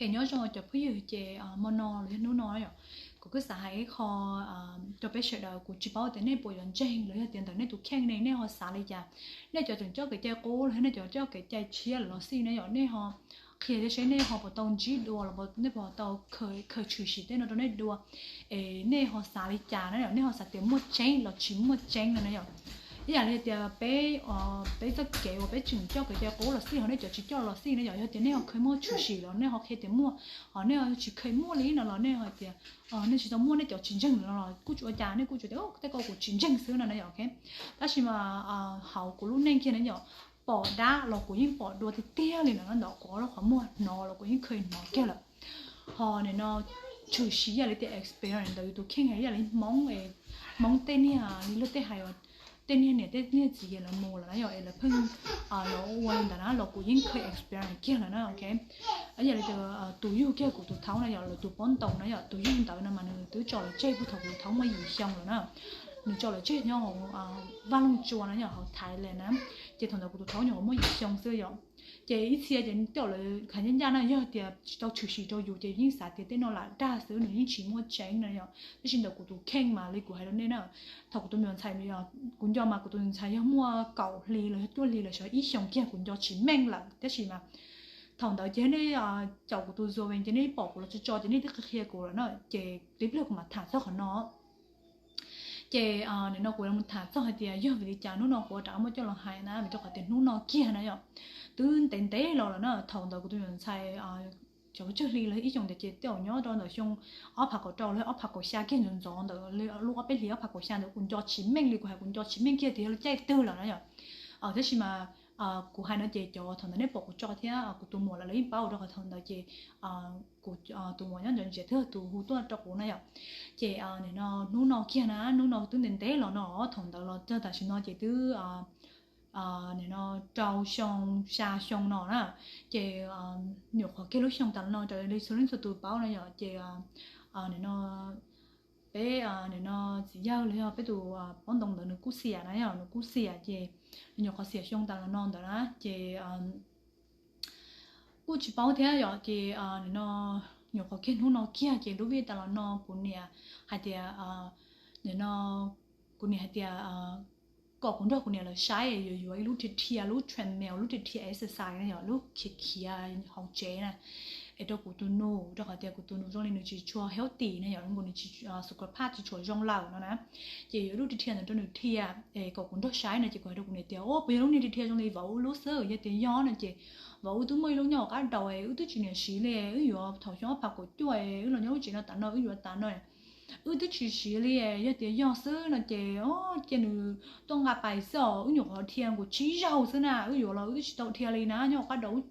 Es nyob zoo cov phooj ywg, ces hmo no los yog hnub no yom, kuv kuj xav hais ib qho rau peb sawv daws. Kuv tsis paub tias nej puas yuav ntseeg los yog tias ntawm nej tus kheej ne nej ho xav li cas. Nej cov tseem coj kev cai qub los yog nej cov coj kev cai tshiab lawm los xij na yom, nej ho qhia thiab seb nej ho puas tau ntsib dua los nej puas tau khaws tshwm sim tej no rau nej dua, es nej ho xav li cas na yom, nej ho xav tias muaj tseeb los tsis muaj tseeb no na yom. Ib yam li tias peb, peb txoj kev uas peb tseem coj kev cai qub los xij ho nej cov tsis coj los xij na yom, yog tias nej ho khaws muaj tshwm sim los nej ho qhia tias muaj, ho nej tsis khaws muaj li no los nej hais tias nej tsis tau muaj, nej cov tsis ntseeg no los kuj tsis ua cas, nej kuj tsuas tias tej ko kuv tsis ntseeg xwb no na yom. Tab sis mas hauv kuv lub neej kiag na yom, pom dab los kuv yeej pom dua tiag tiag li no na, ntawm kuv ob lub qhov muag hnov los kuv yeej khaws hnov kiag lawm. Ho nim no tshwm sim ib yam li tias experience ntawm yus tus kheej, ib yam li Hmoob, Hmoob tej niag li luag tej hais, tej niag niam tej niag txiv lawv mus lawm na yom, es lawv pheej los ua li ntawd na los kuv yeej khaws experience kiag lawm na, ok. Ib yam li tias tus yug kiag kuv tus thaub na yom, lawv tus pob ntoos na yom, tus yug ntawd no mas nws twb tso lawv tseg puag thaum kuv tus thaub muaj yim xyoo lawm na. Nws tso lawv tseg nyob hauv Vaj Loog Tsua na yom, hauv Thailand na. Ces thaum ntawd kuv tus thaub nyuam qhuav muaj yim xyoo xwb yom. Ces ib txhia ces tej zaum lawv khav ncaj ncaj na, yog tias tsis tau tshwm sim rau yus ces yeej xav tias tej no lam dag xwb, nws yeej tsis muaj tseeb na yom. Tab sis ntawm kuv tus kheej mas li kuv hais rau nej na, thaum kuv tus me nyuam ntxhais, kuv nco mas kuv tus me nyuam ntxhais yog muaj kaum hli los yog cuaj hli los xyov ib xyoos kiag kuv nco tsis meej lawm, tab sis mas thaum ntawd ces nej caum kuv tus Zoom ces nej pom kuv los tso tso ces nej twb qhia kuv lawm na, ces tib pliag kuv mam tham txog qhov no. Ces nim no kuv los tham txog hais tias yog vim li cas hnub no kuv rov qab muab coj los hais na, vim rau qhov tias hnub no kiag na yom, twb ntev ntev los lawm na, thaum ntawd kuv tus me nyuam ntxhais xyov cuaj hli los ib xyoos ntawd ces tej zaum nyob rau ntawm xyoo ob phav kaum rau los ob phav kaum xya kiag ntxov ntxov ntawd, lub ob peb hlis ob phav kaum xya ntawd kuv nco tsis meej li, kuv hais kuv nco tsis meej kiag tias yog lub caij twg lawm na yom. Tab sis mas kuv hais no ces cov thaum ntawd nej pom kuv tso thiab kuv tus muam lawv yeej paub, rau qhov thaum ntawd ces kuv tus muam nyob ntawd ntsiav twg tus hu tuaj rau kuv na yom. Ces nim no hnub no kiag na, hnub no twb ntev ntev los no, thaum ntawd los txog tam sim no ces twb nim no rau xyoo xya xyoo no na. Ces nyuam qhuav kiag lub xyoo tas los no raws li txhua leej txhua tus paub na yom, ces nim no peb nim no txiv yawg los yog peb tus pob ntoo ntawd nws kuj xiam na yom, nws kuj xiam ces nws nyuam qhuav xiam xyoo tas los no ntawd na ces kuj tsis paub thiab yom. Ces nim no nyuam qhuav kiag hnub no kiag ces lub vij tas los no kuv niam hais tias, nim no kuv niam hais tias kom kuv nrog kuv niam lawv saib yuav yuav ib lub dhia dhia, lub treadmill, lub dhia dhia exercise na yom, lub khiav khiav hauv tsev na, es rau kuv tus nus, rau qhov tias kuv tus nus zoo li nws tsis tshua healthy na yom, nws tsis, sukhopaj tsis tshua zoo lawm no na. Ces yuav ib lub dhia dhia ntawd rau nws dhia, es kom kuv nrog saib no ces kuv hais rau kuv niam tias, o, puas yog lub niag dhia dhia zoo li vauv wb lub xwb? Yog tias yog no ces vauv wb twb muaj ib lub nyob hauv qab daus es wb twb tsis niam siv li, wb yuav thaum xyoo ob phav kaum cuaj wb los nyob lub tsev no tas no wb yuav tas no wb twb tsis siv li. Yog tias yog xwb no ces, o, cia nws tuaj nqa pais xwb os, wb nyuam qhuav dhia kuv tsib zaug xwb na, wb yuav los wb twb tsis tau dhia li na, nyob hauv qab daus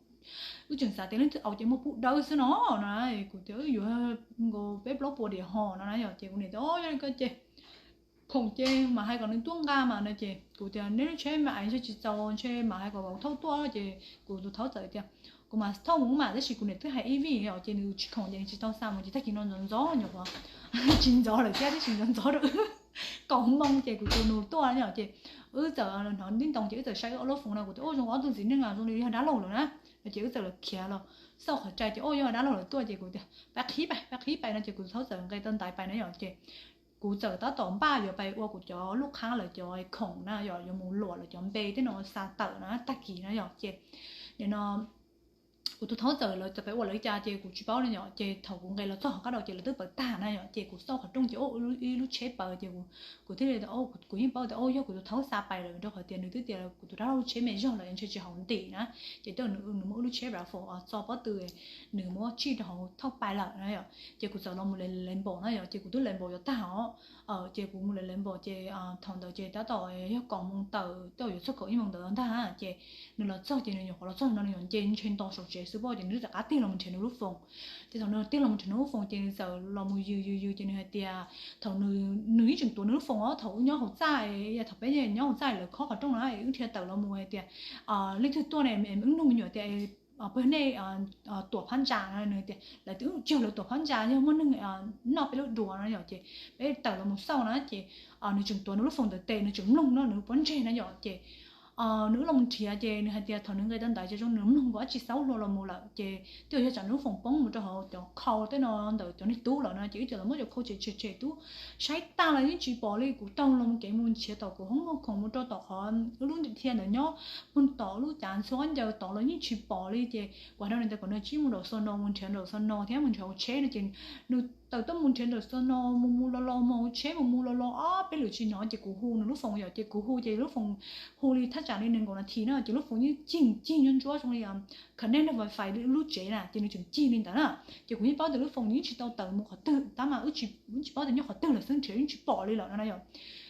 wb tseem xav tias leej twg aus ces muaj pub dawb xwb no no. Kuv tias wb yuav nkaus peb plaub puas diam ho no na yom, ces kuv niam tias, o, yog li ko ces khoom ces mam hais kom nws tuaj nqa mas no ces kuv tias neb lub tsheb mas ais ntshe tsis txaus, ntshe mam hais kom vauv thauj tuaj ces kuv tus thaub txawm tias kuv mam thauj mus mas, tab sis kuv niam twb hais ib vij os ces nws tsis khoom ces nws tsis tau xa mus ces tag kis no ntxov ntxov nyuam qhuav tsis ntxov lawm thiab, tab sis ntxov ntxov rau wb kaum moo ces kuv tus nus tuaj yom, ces wb txawm hnov ntib ntoos ces wb txawm saib wb ob lub foos no kuv tias, o, zoo ob tug txiv neej zoo li yog dab laug lawm na. No ces wb txawm los khiav los xauj qhov rai ces, o, yog dab laug lawm tuaj ces kuv tias pab qhib pais, pab qhib pais no ces kuv tus thaub txawm nqes taw ntaiv pais na yom, ces kuv txawm tab tom npaj yuav pais ua kuv cov lub qhab lawv cov khoom na yom, yuav mus luam lawv cov npe tej no xa tawm na tag kis na yom, ces nim no kuv tus thaub txawm lawv txawm pais ua lawv li cas ces kuv tsis paub na yom, ces thaum kuv nqes los txog hauv qab daus ces lawv twb pawv tag na yom, ces kuv xauj qhov rooj ces, o, ib lub tsheb pawv ces kuv thiaj li, kuv yeej paub tias, o, yog kuv tus thaub xa pais lawm, rau qhov tias nws twb tias kuv tus dab laug tsheb me zog lawm ntshe tsis haum ntim na, ces twb nws muaj ib lub tsheb rav faus txo pob tw, nws muab tsij rau hauv thauj pais lawm na yom, ces kuv txawm los mus lev npaum na yom, ces kuv twb lev npaum yuav tag os. Ces kuv mus lev lev npaum ces thaum ntawd ces tab tom yog kaum moo tawm, tej zaum yuav txog kaum ib moo ntawd ntag, ces nws los txog ces nws nyuam qhuav los txog no nws yuav nce ntshe nto saum tsev xwb pob, ces nws twb rov qab tig los mus nrhiav nws lub foos. Ces thaum nws tig los mus nrhiav nws lub foos ces nws txawm los mus yws yws yws ces nws hais tias, thaum nws, nws yeej tseem tuav nws lub foos os, thaum wb nyob hauv txaj, thaum peb nyob hauv txaj lawv khob qhov rooj na, wb dhia tawm los mus hais tias leej twg tuaj ne, wb nug me nyuam tias puas yog nej tuam phab ntsa no, nws tias lawv twb tsis yog lawv tuam phab ntsa, yog muaj neeg noj peb lub duav no yom, ces peb tawm los mus xauj na, ces nws tseem tuav nws lub foos ntawd tes nws tseem mloog no nws pob ntseg na yom, ces nws wb los mus nrhiav ces nws hais tias thaum nws nqis tau ntawd ces zoo nws mloog nkaus dab tsi xaub hlua los mus lawm ces twb yog tsam nws lub foos poob mus rau hauv cov khau tej no ntawm cov niag tub lawm no ces wb txawm los muab cov khau tsem tsem tsem tub saib tag los yeej tsis pom li. Kuv taug los mus kev mus nrhiav tom kuv hoob muag khoom mus rau tom qhov wb lub ntim thia ntawd nyob, mus tom lub cav ntxhua ncaws tod los yeej tsis pom li ces kuv hais rau nws tias kom nws tsij mus nraum xo no mus nrhiav nraum xo no thiab mus nrhiav hauv tsheb no ces nws tawm tuaj mus nrhiav nraum xo no mus mus los los mus hauv tsheb mus mus los los ob peb lwm tsis hnov ces kuv hu nws lub foos yom ces kuv hu ces lub foos hu li thaj tsam li nees nkaum nas this na ces lub foos yeej cig cig ntsuab ntsuab zoo li connect wifi lub tsev na ces nws tseem cig li ntawd na. Ces kuv yeej paub tias lub foos yeej tsis tau tawm mus qhov twg tab mas wb tsis paub tias nyob qhov twg lawm xwb nrhiav yeej tsis pom li lawm no na yom.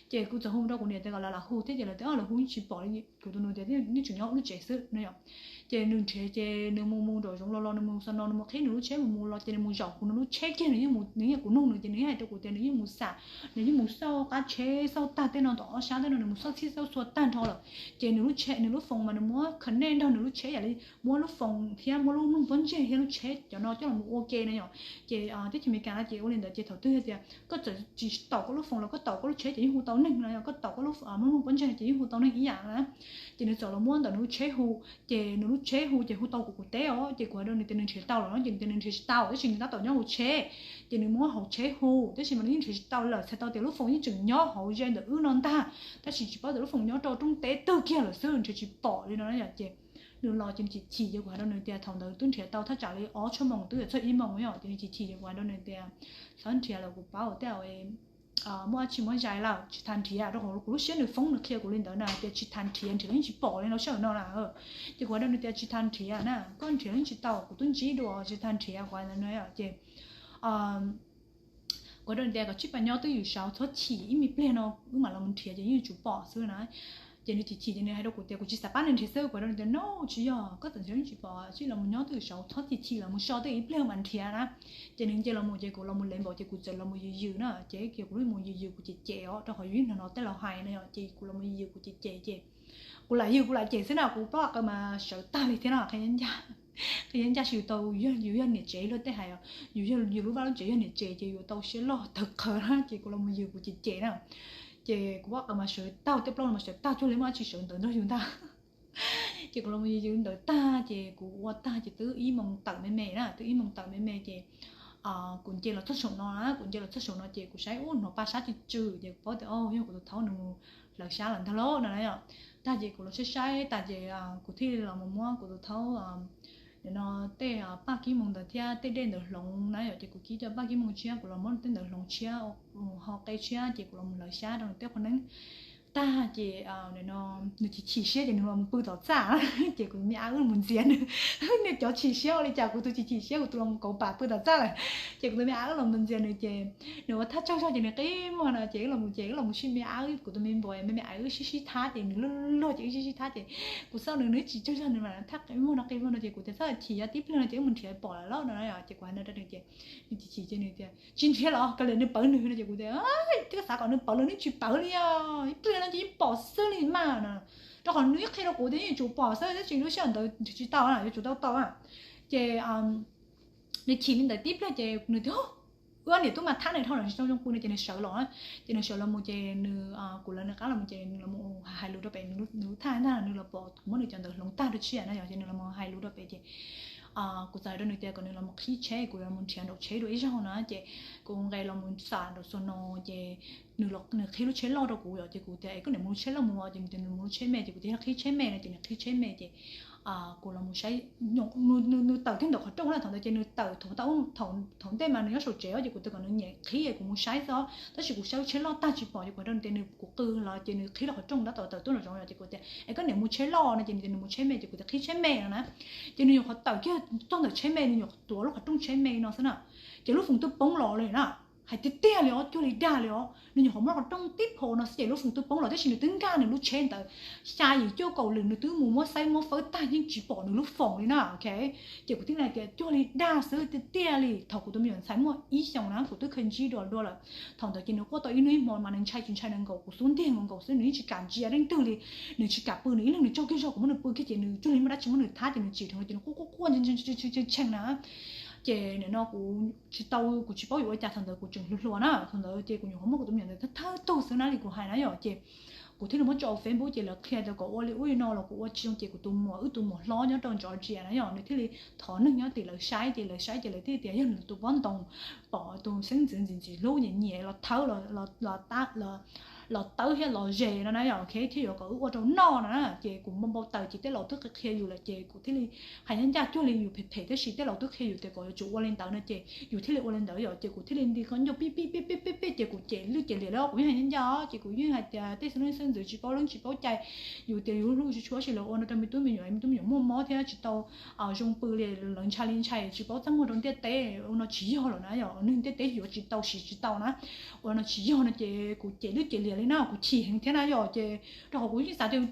Ces kuv txawm hu rau kuv niam tias kom lawv lam hu thiab ces lawv tias lawv hu yeej tsis pom li, kuv tus nus tias nej tseem nyob lub tsev xwb no yom. Ces nws nrhiav ces nws mus mus nraum zoov los los nws mus xo no nws mus qhib nws lub tsheb mus mus los ces nws mus zaum kuv nws lub tsheb kiag nws yeej mus nws yeej kuv nug nws ces nws yeej hais rau kuv tias nws yeej mus xam, nws yeej mus xauj qab tsheb xauj tag tej no tom ob sab tej no nws mus xauj txhij xauj txhua tag nrho lawm. Ces nws lub tsheb nws lub foos mas nws muab connect nrog nws lub tsheb yam li muab lub foos thiab muab lub mloog pob ntseg thiab lub tsheb cov no coj los ua ke na yom. Ces teb chaws Amelikas no ces ua li ntawd ces thaum twg tias koj txawm tsis taus koj lub foos los koj taus koj lub tsheb ces yeej hu tau neeg no yom, koj taus koj lub mloog pob ntseg ces yeej hu tau neeg ib yam na. Ces nws txawm los muab ntawm nws lub tsheb hu, ces nws lub tsheb hu ces hu tau kuv kuv teb os ces kuv hais rau nws tias nws nrhiav tau lawm no ces nws tias nws nrhiav tsis tau tab sis nws tab tom nyob hauv tsheb. Ces nws muab hauv tsheb hu tab sis mas nws yeej nrhiav tsis tau lawm txhais tau tias lub foos yeej tseem nyob hauv ze ntawm wb no ntag, tab sis tsis paub tias lub foos nyob rau roob teb twg kiag lawm xwb nrhiav tsis pom li no na yom. Ces nws los ces nws chim chim ces kuv hais rau nws tias thaum ntawd twb nrhiav tau thaj tsam li ob tshuaj moos twb yuav txog ib moos yom ces nws chim chim ces kuv hais rau nws tias txhob nrhiav lawm kuv paub tias muaj dab tsi muab zais lawm tsis tas nrhiav rau qhov kuv lub siab nws foob nws qhia kuv li ntawd na tias tsis tas nrhiav nrhiav yeej tsis pom li no sij hawm no na. Ces kuv hais rau nws tias tsis tas nrhiav na koj nrhiav yeej tsis tau kuv twb ntsib dua tsis tas nrhiav kuv hais ntawd no ces kuv hais rau nws tias kom tsij pab nyob twj ywm saud txhob chim ib me pliag no wb mam los nrhiav ces yeej yuav tsum pom xwb na. Ces nws chim chim ces nws hais rau kuv tias kuv tsis xav pab nws nrhiav xwb kuv hais rau nws tias no tsis yog koj txawm nrhiav yeej tsis pom tsij los mus nyob twj ywm saud txhob chim chim los mus so twj ywm ib pliag mam nrhiav na. Ces nws nce los mus ces kuv los mus lev npaum ces kuv txawm los mus yws yws na ces kuv los mus yws yws kuv cem cem os rau qhov yus ib hnub no tej laus hais na yom ces kuv los mus yws yws kuv cem cem ces kuv lam yws kuv lam cem xwb na kuv plaub hau qau mas sawv tag li thiab no qhia ncaj, qhia ncaj tsis tau yus yog niam tsev luag tej hais yus yog yus lub vaj lub tsev yog niam tsev ces yus tau siab loj tawv qhawv na ces kuv los mus yws kuv cem cem na. Ces kuv plaub hau qau mas sawv tag tej plaub no mas sawv tag cuag li muaj dab tsi sawv ntawd nrog yus ntag. Ces kuv los mus yws yws ntawd tag ces kuv ua tag ces twb ib moos tawm me me na twb ib moos tawm me me ces kuv nce los txog saum no na kuv nce los txog saum no ces kuv saib ub hnov paj sab tsw tsw ces kuv paub tias o yog kuv tus thaub nws mus hlawv sab lawm ntag lauj no na yom. Tag ces kuv los saib saib tas ces kuv thiaj li los mus muab kuv tus thaub no tej paj kib moos ntawd thiab tej dej ntawd hloov na yom ces kuv kib cov paj kib moos tshiab kuv los muab tej ntawd hloov tshiab ho qe tshiab ces kuv los mus hlawv sab rau nws tej qhov neeb. Tag ces no nws chim chim siab ces nws los mus pw tom txaj ces kuv tus me ab wb los mus ntxias nws. Niag cov chim siab ua li cas kuv tus chim chim siab kuv tus los mus kauv pam pw tom txaj lawm. Ces kuv tus me ab wb los mus ntxias nws ces nws ua thaj tsaug zog ces nws qi muag no ces wb los mus ces wb los mus sib me ab wb kuv tus me npua me me ab wb sib sib thab ces nws luag luag ces wb sib sib thab ces kuv xauj nws nws tsis tsaug zog nws mas thaj qi muag no qi muag no ces kuv tias txhob chim yog tib pliag no ces wb mus nrhiav pom lawm lauj no ces kuv hais no rau nws ces nws chim chim ces nws tias tsis nrhiav los kawg li nws pawv nws no ces kuv tias twb xav kom nws pawv los nws tsis pawv li os ib pliag no ces yeej pom xwb li mas no. Rau qhov nws ib qhia rau kuv tias yeej yuav tsum pom xwb tab sis lub sij hawm ntawd nrhiav tsis tau na yuav tsum tau tau na. Ces nws chim li ntawd tib pliag ces nws tias wb niam tub mas thab nws dhau lawm tsis tau zoo pw no ces nws sawv los na. Ces nws sawv los mus ces nws kuv lawv nws qab los mus ces nws los hais lus rau pem nws lub thaj ntag nws los pom kuv muab nws cov ntawd hloov tag rau tshiab na yom ces nws los hais lus rau pem ces kuv txawm hais rau nws tias kom nws los mus qhib tsheb kuv los mus nrhiav nraum tsheb dua ib zaug na ces kuv nqes los mus xam nraum xua no ces nws qhib lub tsheb loj rau kuv yom ces kuv tias es koj niam mus lub tsheb loj mus ces nws tias nws mus lub tsheb me ces kuv tias qhib tsheb me no ces nws qhib tsheb me ces kuv los mus saib nws tawm kiag ntawm qhov rooj na thaum ntawd ces nws tawm thaum ntej mas nws nyob saum tsev ces kuv tias kom nws nyem qhib kuv mus saib xwb tab sis kuv saib lub tsheb loj tag tsis pom ces kuv hais rau nws tias nws kuv qw los ces nws qhib los qhov rooj tab tom tawm tuaj nraum zoov yom ces kuv tias es koj niam mus tsheb loj no ces nws tias nws mus tsheb me ces kuv tias qhib tsheb me no na. Ces nws nyuam qhuav tawm kiag txog ntawm tsheb me nws nyuam qhuav tuav lub qhov rooj tsheb me no xwb na ces lub foos twb poob los li na. Hais tiag tiag li os cuag li dag li os nws nyuam qhuav muab qhov rooj tib phau no xwb ces lub foos twb poob los tab sis nws twb nkag nws lub tsheb ntawd xya yim cuaj kaum lwm nws twb mus muab xaib muab fawb tag yeej tsis pom nws lub foos li na ok. Ces kuv thiaj li tias cuag li dag xwb tiag tiag li thaum kuv tus me nyuam ntxhais muaj ib xyoos na kuv twb kheev ntsib dua dua lawm. Thaum ntawd ces nws quaj tau ib hnub ib hmo mas nws ntshai tsis ntshai nws nkaum kuv xub ntiag nkaus xwb nws yeej tsis kam ntsia leej twg li. Nws tsis kam pw nws ib leeg nws tsaug kiag zog kuv muab nws pw kiag ces nws cuag li muaj dab tsi muab nws thab ces nws tsim dheev ces nws quaj quaj quaj ntshee na. Ces nim no kuv tsis tau kuv tsis paub yuav ua cas thaum ntawd kuv tseem hluas hluas na thaum ntawd ces kuv nyuam qhuav muaj kuv tus me nyuam ntawd thawj tug xwb na li kuv hais na yom ces kuv thiaj li muab tso Facebook ces lawv qhia tias kom ua li ub li no los kuv ua tsis zoo ces kuv tus muam, wb tus muam hlob nyob rau Georgia na yom, nws thiaj li thov neeg nyob tim lawv saib ces lawv saib ces lawv thiaj tias yog nws tus pob ntoo pom tus xeeb ntxwv ntxim ntxim hlub nyiam nyiam los thawb los tawb thiab los zes no na yom, thiaj yuav kom wb ua rau noj no na. Ces kuv npau npau taws ces tej laus twb qhia qhia yus lawm ces kuv thiaj li hais ncaj ncaj cuag li yus phem phem tab sis tej laus twb qhia yus tias kom yuav tsum ua li ntawd no ces yus thiaj li ua li ntawd yom. Ces kuv thiaj li nti qhov ncauj pij pij pij pij pij pij ces kuv cem lwj cem liam li kuv yeej hais ncaj ncaj os ces kuv yeej hais tias tej xeeb leej xeeb ntxwv tsis paub leej tsis paub cai, yus tias yus hlub tsis tshua tab sis lawv ua no rau me tub me nyuam, me tub me nyuam muaj mob thiab tsis tau zoo pw li, lawv ntshai li ntshai tsis paub txaj muag rau ntiaj teb, ua no tsis yog lawm na yom. Neeg ntiaj teb yuav tsis tau siv tsis tau na, ua no tsis yog no ces kuv cem lwj cem liam li na, kuv chim heev thiab na yom. Ces rau qhov kuv yeej xav tias,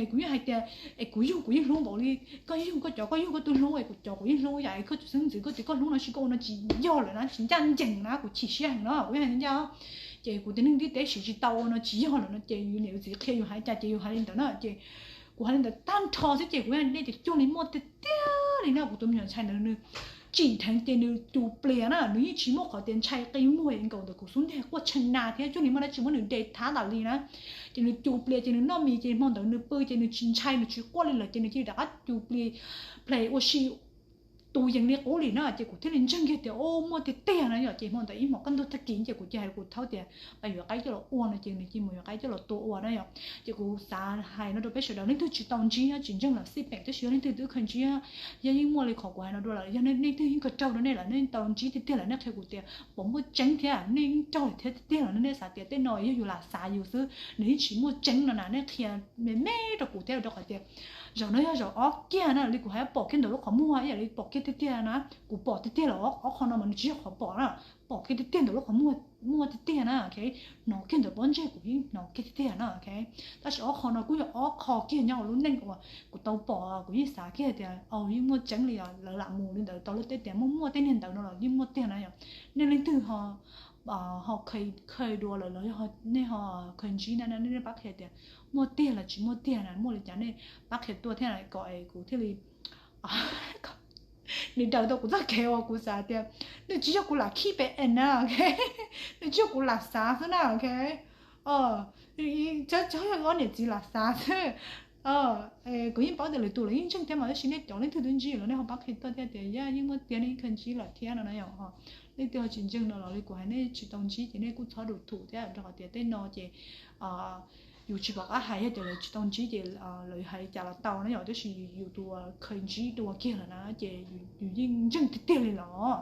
kuv yeej hais tias es kuv yug kuv yeej hlub npaum li koj yug koj cov, koj yug koj twb hlub es kuv cov kuv yeej hlub yam es koj tus xeeb ntxwv koj tias koj hlub no sis koj ua no tsis yog lawm na, tsis ncaj ncees na, kuv chim siab heev no kuv yeej hais ncaj. Ces kuv tias neeg ntiaj teb siv tsis tau ua no tsis yog lawm no ces yus niam yus txiv qhia yus hais cas ces yus hais li ntawd na. Ces kuv hais li ntawd tag nrho xwb ces kuv yeej hais tias cuag li muaj tiag tiag li na, kuv tus me nyuam ntxhais ntawd nws tsim dheev ces nws cus plias na, nws yeej tsis muaj qhov tias ntshai qi muag nkaus ntawm kuv xub ntiag quaj tshee na thiab cuag li muaj dab tsi muab nws de thab tas li na. Ces nws cus plias ces nws noj mis ces hmo ntawd nws pw ces nws tsis ntshai nws tsis quaj li lawm ces nws cia li rov qab cus plias play ua si tus yees li qub li na. Ces kuv thiaj li ntseeg kiag tias o muaj tiag tiag na yom. Ces hmo ntawd ib hmos kaj ntug tag kis ces kuv cia hais kuv thaub tias pab yuav qaib coj los ua no ces nws cia mus yuav qaib coj los tua ua na yom. Ces kuv xav hais no rau peb sawv daws, leej twg tsis tau ntsib tsis ntseeg los xij peem tab sis yog leej twg twb kheev ntsib, yog yeej muaj li qhov kuv hais no dua lawm, yog nej twb yeej kawg raug rau nej lawm, nej tau ntsib tiag tiag lawm nej qhia kuv tias puas muaj tseeb thiab, nej yeej raug thiab tiag tiag los nej xav tias tej no yog yus lam xav yus xwb, nws yeej tsis muaj tseeb no na, nej qhia me me rau kuv thiab rau qhov tias zaum no yog zaum ob kiag na li kuv hais, pom kiag ntawm lub qhov muag ib yam li pom kiag tiag tiag na, kuv pom tiag tiag lawm, ob qho no mas nws tsis yog qhov pom na, pom kiag tiag tiag ntawm lub qhov muag, muaj tiag tiag na, hnov kiag ntawm pob ntseg kuv yeej hnov kiag tiag tiag na. Tab sis ob qho no kuj yog ob qho kiag nyob hauv lub neej uas kuv tau pom kuv yeej xav kiag tias yeej muaj tseeb li os, lawv lam mus li ntawd tau luag tej tias muaj muaj tej niag ntawd no los yeej muaj tiag na yom. Nej leej twg ho kheev dua lawm los yog nej ho kheev ntsib na nej pab qhia tias muaj tiag los tsis muaj tiag na, muaj li cas nej pab qhia tuaj thiab kom es kuv thiaj li nws daws tau kuv txoj kev uas kuv xav tias nws tsis yog kuv lam khib pem es na, ok, nws tsis yog kuv lam xav xwb na, ok. Txhob yog ob niam txiv lam xav xwb. Kuv yeej paub tias lwm tus lawv yeej ntseeg thiab mas tab sis nej cov leej twg twb ntsib los nej ho pab qhia tuaj thiab tias yog yeej muaj tiag, nej yeej kheev ntsib lawm thiab no na yom. Leej twg ho tsis ntseeg no los li kuv hais nej tsis tau ntsib ces nej kuj txhob đuổi thủ thiab rau qhov tias tej no ces yus tsis pom qab hais, yog tias lawv tsis tau ntsib ces lawv hais li cas los tau na yom, tab sis yus tus kheev ntsib dua kiag lawm na ces yus yeej ntseeg tiag tiag li los.